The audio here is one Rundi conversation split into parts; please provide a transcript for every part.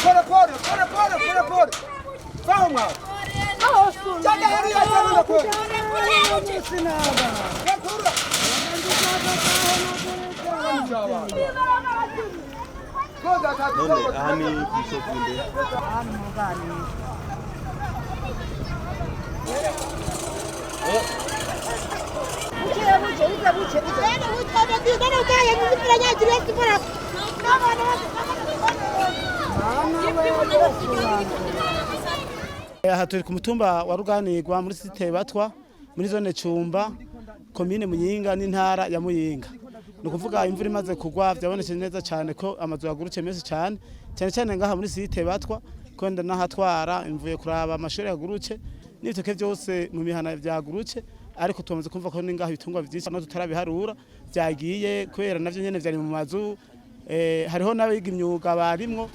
Pole pole pole pole pole pole. Fauma. None aha ni kw'isoko nde? Aha turi ku mutumba wa Ruganirwa muri site Batwa muri zone Cumba, komine Muyinga n'intara ya Muyinga. Ni ukuvuga imvura imaze kugwa vyabonetse neza cane ko amazu yagurutse menshi cane, cyane cyane ngaha muri site Batwa, ko n'ahatwara imvuye kuraba amashuri yagurutse n'ibitoke vyose mu mihana vyagurutse, ariko tumaze kumva ko n'ingaha ibitungwa vyinshi no tutarabiharura vyagiye kubera navyo nyene vyari mu mazu. Hariho n'abiga imyuga barimwo,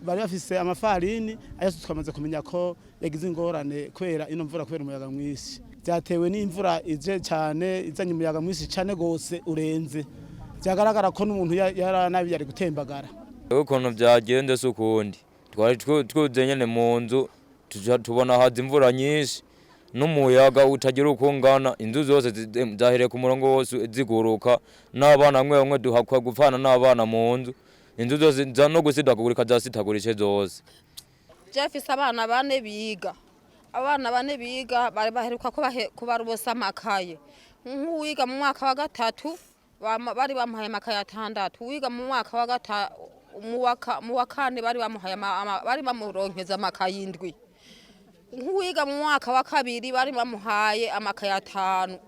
bari bafise amafarini ayo twamaze kumenya ko yagize ingorane kubera ino mvura, kubera umuyaga mwinshi. Byatewe n'imvura ije cyane izanye umuyaga mwinshi cyane gose urenze, byagaragara ko n'umuntu yaranabi yari gutembagara. Ukuntu byagenze si ukundi, twari twuze nyene mu nzu, tuja tubona haza imvura nyinshi n'umuyaga utagira uko ungana, inzu zose zahereye ku murongo wose ziguruka, n'abana bamwe bamwe duhakwa gupfana n'abana mu nzu, inzu zose za no gusidagurika zasitaguritse zose. Jefise abana bane biga, abana bane biga bari baheruka ko kubarosa amakaye. Nk'uwiga mu mwaka wa gatatu bari bamuhaye amakaye atandatu, uwiga mu mwaka wa gata mu wa kane bari bamuhaye bari bamuronkeza amakaye indwi, nk'uwiga mu mwaka wa kabiri bari bamuhaye amakaye atanu,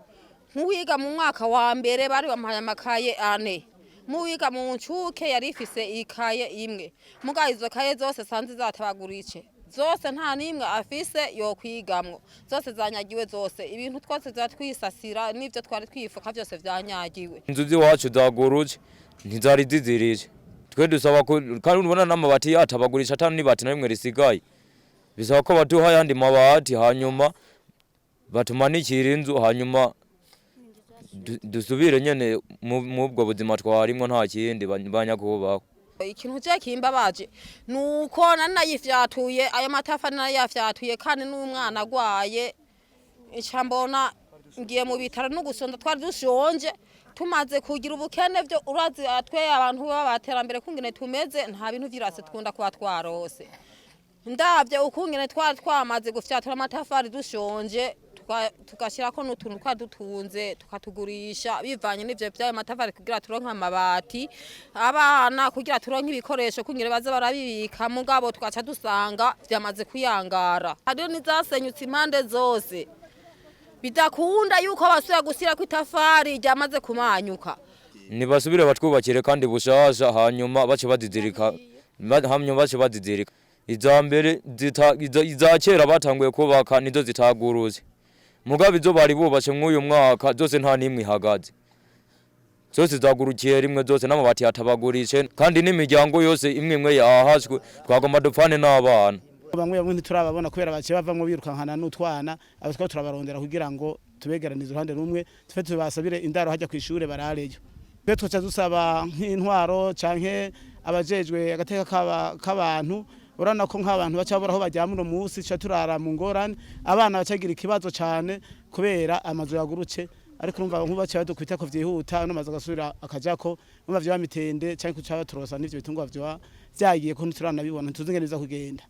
nk'uwiga mu mwaka wa mbere bari bamuhaye amakaye ane, muwiga mu ncuke yari ifise ikaye imwe. Muga izo kaye zose sanze zatabaguritse zose, nta n'imwe afise yokwigamwo, zose zanyagiwe zose. Ibintu twose twisasira n'ivyo twari twifuka vyose vyanyagiwe. Inzu z'iwacu zagurutse ntizari zizirije, twe dusaba ko kandi ubona n'amabati yatabagurisha ata n'ibati na rimwe risigaye, bisaba ko baduha ayandi mabati hanyuma batumanikira inzu, hanyuma dusubire nyene mubwo buzima twarimwo, nta kindi banyakubahwa. Ikintu je kimbabaje nuko nari nayifyatuye ayo matafari, narayafyatuye kandi n'umwana agwaye, nca mbona ngiye mu bitaro n'ugusonza twari dushonje, tumaze kugira ubukene vyo urazi twe abantu b'abaterambere kungene tumeze, nta bintu vyirase twunda kuba twarose. Ndavye ukungene twari twamaze gufyatura amatafari dushonje, tugashirako n'utuntu twari dutunze tukatugurisha bivanye n'ivyo vy'ayo matafari kugira turonke amabati abana, kugira turonke ibikoresho kungene baza barabibika, mugabo tugaca dusanga vyamaze kuyangara. Hariho n'izasenyutse impande zose, bidakunda yuko basubira gushyirako itafari ryamaze kumanyuka. Nibasubire batwubakire kandi bushasha, hanyuma bace bazizirika, hanyuma bace bazizirika. Iza mbere iza kera batanguye kubaka nizo zitagurutse, mugabo izo bari bubatse mw'uyu mwaka zose nta n'imwe ihagaze, zose zagurukiye rimwe zose n'amabati yatabaguritse, kandi n'imiryango yose imwe imwe yahaswe, twagomba dupfane n'abana. Bamwe bamwe ntiturababona kubera baciye bavamwo birukankana n'utwana, abo twaba turabarondera kugira ngo tubegeranize uruhande rumwe, tufe tubasabire indaro hajya kw'ishure barareyo. Twe twoca dusaba nk'intwaro canke abajejwe agateka k'abantu, urabona ko nk'abantu baca babura aho baryama uno munsi, tuca turara mu ngorane, abana bacagira ikibazo cane kubera amazu yagurutse. Ariko urumva nk'ubu baciye badukubita ko vyihuta, ano mazu agasubira akajako, urumva vyoba mitende canke kuca baturosa n'ivyo bitungwa vyoba vyagiye ko ntituranabibona, ntituzi ingene biza kugenda.